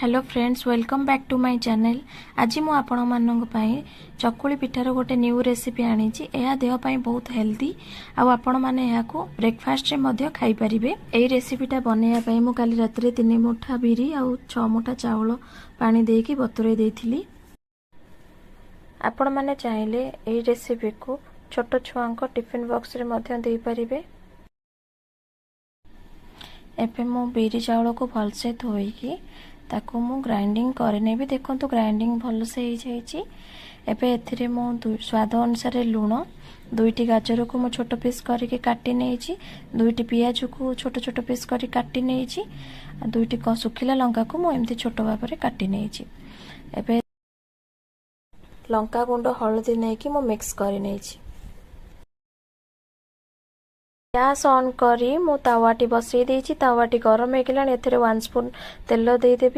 Hello friends, welcome back to my channel. ଆଜି ମୁଁ ଆପଣମାନଙ୍କ ପାଇଁ ଚକୁଳି ପିଠାର ଗୋଟେ ନ୍ୟୁ ରେସିପି ଆଣିଛି। ଏହା ଦେହ ପାଇଁ ବହୁତ ହେଲ୍ଦି ଆଉ ଆପଣମାନେ ଏହାକୁ ବ୍ରେକଫାଷ୍ଟରେ ମଧ୍ୟ ଖାଇପାରିବେ। ଏହି ରେସିପିଟା ବନେଇବା ପାଇଁ ମୁଁ କାଲି ରାତିରେ 3 ମୁଠା ବିରି ଆଉ 6 ମୁଠା ଚାଉଳ ପାଣି ଦେଇକି ବତୁରେଇ ଦେଇଥିଲି। ଆପଣମାନେ ଚାହିଁଲେ ଏହି ରେସିପିକୁ ଛୋଟ ଛୁଆଙ୍କ ଟିଫିନ୍ ବକ୍ସରେ ମଧ୍ୟ ଦେଇପାରିବେ। ଏବେ ମୁଁ ବିରି ଚାଉଳକୁ ଭଲସେ ଧୋଇକି ତାକୁ ମୁଁ ଗ୍ରାଇଣ୍ଡିଙ୍ଗ କରିନେବି। ଦେଖନ୍ତୁ, ଗ୍ରାଇଣ୍ଡିଙ୍ଗ ଭଲସେ ହେଇଯାଇଛି। ଏବେ ଏଥିରେ ମୁଁ ସ୍ୱାଦ ଅନୁସାରେ ଲୁଣ, ଦୁଇଟି ଗାଜରକୁ ମୁଁ ଛୋଟ ପିସ୍ କରିକି କାଟି ନେଇଛି, ଦୁଇଟି ପିଆଜକୁ ଛୋଟ ଛୋଟ ପିସ୍ କରି କାଟି ନେଇଛି, ଦୁଇଟି ଶୁଖିଲା ଲଙ୍କାକୁ ମୁଁ ଏମିତି ଛୋଟ ଭାବରେ କାଟି ନେଇଛି। ଏବେ ଲଙ୍କା ଗୁଣ୍ଡ, ହଳଦୀ ନେଇକି ମୁଁ ମିକ୍ସ କରି ନେଇଛି। ଗ୍ୟାସ୍ ଅନ୍ କରି ମୁଁ ତାୱାଟି ବସେଇ ଦେଇଛି। ତାୱାଟି ଗରମ ହେଇଗଲାଣି। ଏଥିରେ 1 ସ୍ପୁନ୍ ତେଲ ଦେଇଦେବି।